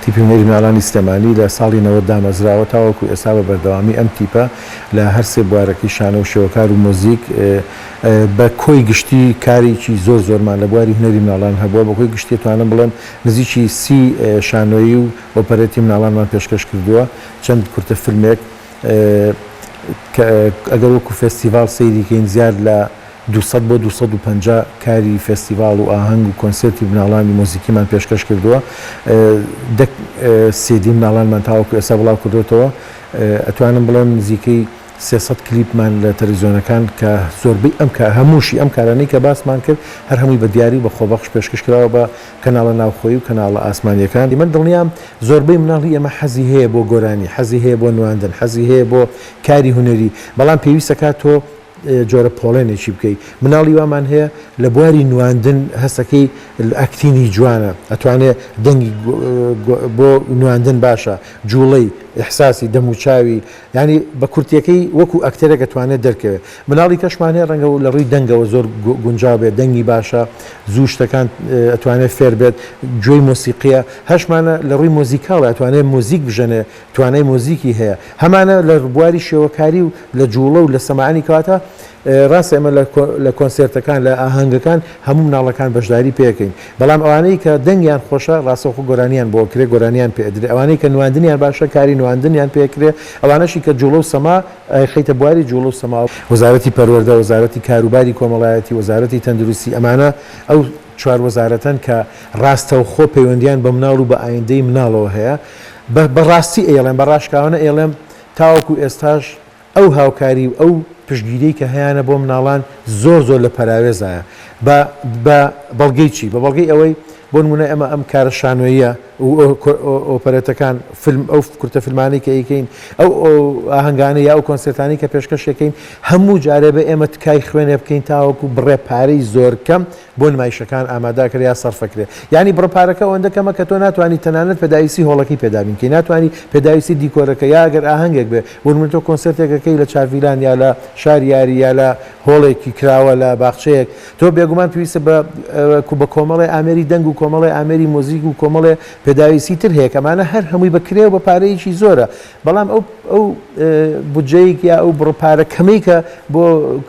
تیپی هونەری مناڵانی سلێمانی لە ساڵی 90 دامەزراوە تاوەکو ئێستا بە بەردەوامی ئەم تیپە لە هەر سێ بوارەکەی شانۆ و شێوەکار و مۆزیک بە کۆی گشتی کارێکی زۆر زۆرمان لە بواری هونەری مناڵان هەبووە بە کۆی گشتی ئەتوانم بڵێم نزیکی 30 شانۆیی و ئۆپەرێتی مناڵانمان پێشکەش کردووە چەند کورتە فیلمێک کە ئەگەر وەکو فێستیڤاڵ سەیری کەین زیاد لە 200 بۆ 250 کاری فێستیڤاڵ و ئاهەنگ و کۆنسێرتی مناڵانی مۆزیکیمان پێشکەش کردووە. دە سیدی مناڵانمان تاوەکو ئێستا بڵاو کردۆتەوە. ئەتوانم بڵێم نزیکەی 300 کلیپمان لە تەلەڤیزیۆنەکان کە زۆربەی ئەم کار هەمووشی ئەم کارانەی کە باسمان کرد هەر هەمووی بە دیاری و بە خۆبەخش پێشکەش کراوە بە کەناڵە ناوخۆیی و کەناڵە ئاسمانییەکان. من دڵنیام زۆربەی مناڵی ئێمە حەزی هەیە بۆ گۆرانی، حەزی هەیە بۆ نواندن، حەزی هەیە بۆ کاری هونەری، بەڵام پێویستەکات تۆ جۆرە پۆڵێنێکی بکەی. مناڵی وامان هەیە لە بواری نواندن هەستەکەی ئەکتینی جوانە، ئەتوانێ دەنگی بۆ نواندن باشە، جوڵەی، ئیحساسی، دەموچاوی، یانی بە کورتیەکەی وەکو ئەکتەرێک ئەتوانێت دەرکەوێت. مناڵی کەشمان هەیە ڕەنگە لە ڕووی دەنگەوە زۆر گونجاو بێت، دەنگی باشە، زوو شتەکان ئەتوانێت فێر بێت، گوێی مۆسیقیە، هەشمانە لە ڕووی مۆزیکاڵە ئەتوانێت مۆزیک بژەنێ، توانای مۆزیکی هەیە، هەمانە لە بواری شێوەکاری و لە جوڵە و لە سەماعانی کەواتە ڕاستە ئێمە لە کۆنسێرتەکان لە ئاهەنگەکان هەموو مناڵەکان بەشداری پێکەین بەڵام ئەوانەی کە دەنگیان خۆشە ڕاستەوخۆ گۆرانیان بۆ کرێ گۆرانیان پێ ئەدرێ ئەوانەی کە نواندنیان باشە کاری نواندنیان پێ کرێ ئەوانەشی کە جوڵە و سەما ئەیخەیتە بواری جوڵە و سەما. وەزارەتی پەروەردە، وەزارەتی کاروباری کۆمەڵایەتی، وەزارەتی تەندروستی ئەمانە ئەو چوار وەزارەتەن کە ڕاستەوخۆ پەیوەندیان بە مناڵ و بە ئایندەی مناڵەوە هەیە بە ڕاستی ئەیڵێم بە ڕاشکاوانە ئەیڵێم تاوەکو ئێستاش ئەو هاوکاری و ئەو پشتگیریەی کە هەیانە بۆ مناڵان زۆر زۆر لە پەراوێزایە بە بە بەڵگەی چی؟ بە بەڵگەی ئەوەی بۆ نمونە ئێمە ئەم کارە شانۆییە و ئۆپەرێتەکان فیلم ئەو کورتە فیلمانەی کە ئەیکەین ئەو ئاهەنگانە یا ئەو کۆنسێرتانەی کە پێشکەشەکەین هەموو جارێ بە ئێمە تکای خوێنێ بکەین تاوەکو بڕێ پارەی زۆر کەم بۆ نمایشەکان ئامادەکرێ یا سەرفەکرێ یانی بڕە پارەکە ئەوەندە کەمە کە تۆ ناتوانی تەنانەت پێداویستی هۆڵەکەی پێ دابین کەی ناتوانی پێداویستی دیکۆرەکە یا ئەگەر ئاهەنگێک بێ بۆ نمونە تۆ کۆنسێرتێک ئەکەی لە چاڤیلان یا لە شاری یاری یا لە هۆڵێکی کراوە لە باخچەیەک تۆ بێگومان پێویستە بە بە کۆمەڵێ ئامێری دەنگ و کۆمەڵێ ئامێری مۆزیک و کۆمەڵێ پێداویستی تر هەیە کە ئەمانە هەر هەمووی بە کرێ و بە پارەیەکی زۆرە بەڵام ئەو ئەو بودجەیەک یا ئەو بڕە پارە کەمەی کە بۆ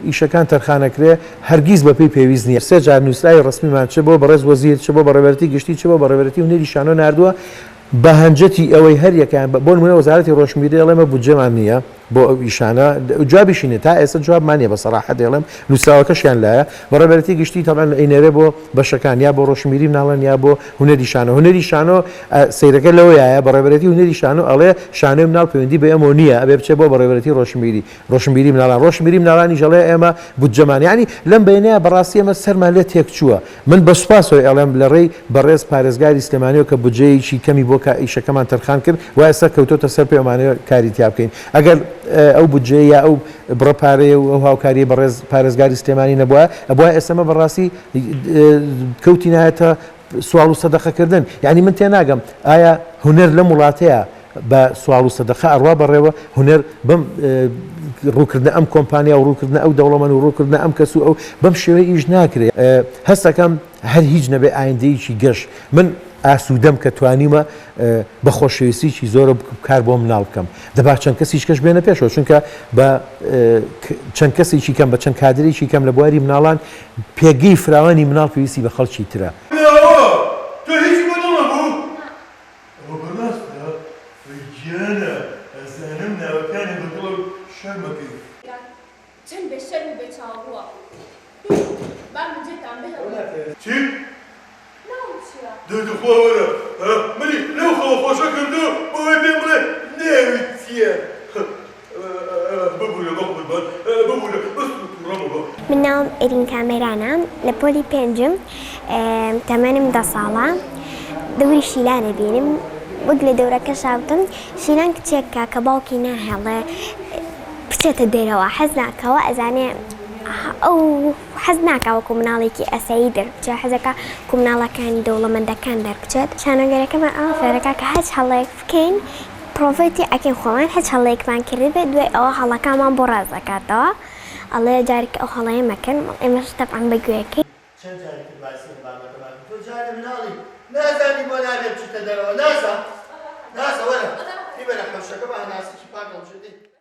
ئیشەکان تەرخانەکرێ هەرگیز بەپێی پێویست نییە. سێ جار نووسراوی ڕەسمیمان چ بۆ بەڕێز وەزیر، چ بۆ بەڕێوەبەرێتی گشتی، چ بۆ بەڕێوەبەرێتی هونەری شانۆ ناردووە بە هەنجەتی ئەوەی هەر یەکەیان بۆ نموونە وەزارەتی ڕۆشنبیری دەڵێ ئێمە بودجەمان نییە بۆ ئەو ئیشانە، جوابیشی نییە تا ئێستا جوابمان نییە بە سەراحەت دەیڵێم نووسراوەکەشیان لایە. بەڕێوەبەرێتی گشتی تەبعەن ئەینێرێ بۆ بەشەکان یا بۆ ڕۆشنبیری مناڵان یا بۆ هونەری شانۆ. هونەری شانۆ سەیرەکە لەوەیایە بەڕێوەبەرێتی هونەری شانۆ ئەڵێ شانۆی مناڵ پەیوەندی بە ئێمەوە نییە ئەبێ بچێ بۆ بەڕێوەبەرێتی ڕۆشنبیری. ڕۆشنبیری مناڵان ڕۆشنبیری مناڵانیش ئەڵێ ئێمە بودجەمان یانی لەم بەینەیا بەڕاستی ئێمە سەرمان لێ تێکچووە من بە سوپاسەوە ئەڵێم لە ڕێی بەڕێز پارێزگاری سلێمانیەوە کە بودجەیەکی کەمی بۆ ئیشەکەمان تەرخان کرد وا ئێستا کەوتۆتە سەر پێ ئەمانەوێ کاری تیا بکەین ئەگەر ئەو بودجەیە یا ئەو بڕە پارەیە و ئەو هاوکاریەی بەڕێز پارێزگاری سلێمانی نەبوایە ئەبوایە ئێستا ئێمە بەڕاستی کەوتینایەتە سواڵ و سەدەقە کردن یانی من تێناگەم ئایا هونەر لەم وڵاتەیە بە سواڵ و سەدەقە ئەڕوا بەڕێوە، هونەر بەم ڕووکردنە ئەم کۆمپانیا و ڕووکردنە ئەو دەوڵەمەند و ڕووکردنە ئەم کەس و ئەو بەم شێوەیە ئیش ناکرێ. هەست ئەکەم هەر هیچ نەبێ ئایندەیەکی گەش من ئاسوودەم کە توانیومە بە خۆشەویستیی زۆرە کار بۆ مناڵ بکەم. دەبا چەند کەسیش کەش بێنە پێشەوە چونکە بە چەند کەسێکی کەم بە چەند کادرێکی کەم لە بواری مناڵان پێگەی فراوانی مناڵ پێویستی بە خەڵکی ترە. لاوە تۆ هیچی بە دڵ نەبوو؟ ئەوە بەڕاستە؟ ئەی گیانە ئەزانم ناوەکانی بە دڵە و شەرمەکەی. چەند بێ شەرم و بێ چاوڕووە. با من جێتان بهێڵم. چی؟ ناوم چییە؟ دەی توخوا وەرە ها منی لەو خەوە خۆشە کردوو بۆ ئەوەی پێم بڵێ ناوت چییە؟ ببورە بەقوربان ببورە بەس تۆ توڕە مەبە. من ناوم ئێرین کامێرانە لە پۆلی پێنجم تەمەنم دە ساڵە دەوری شیلان ئەبینم وەک لە دەورەکەشا وتم شیلان کچێکە کە باوکی ناهێڵێ بچێتە دەرەوە حەز ناکەوە ئەزانێ ئەو حەز ناکا وەکو مناڵێکی ئاسایی دەربچێ حەزەکا وەکو مناڵەکانی دەوڵەمەندەکان دەربچێت شانۆگەرەکەمان ئەوە فێرەکا کە هەچ هەڵەیەک بکەین پرۆڤەی تێ ئەکەین خۆمان هەچ هەڵەیەکمان کردبێت دوای ئەوە هەڵەکانمان بۆ ڕاست ئەکاتەوە ئەڵێ جارێکی ئەو هەڵەیە مەکەن ئێمەش تەبعەن بە گوێکەی. چەند جاری تر باسی ئەم بابەتەمان کرد تۆ جارێ مناڵی نازانی بۆ نابێ بچیتە دەرەوە نازا. نازە وەرە بیبەرە حەوشەکە بە هەناسەکی پاک هەڵبژێ دەی.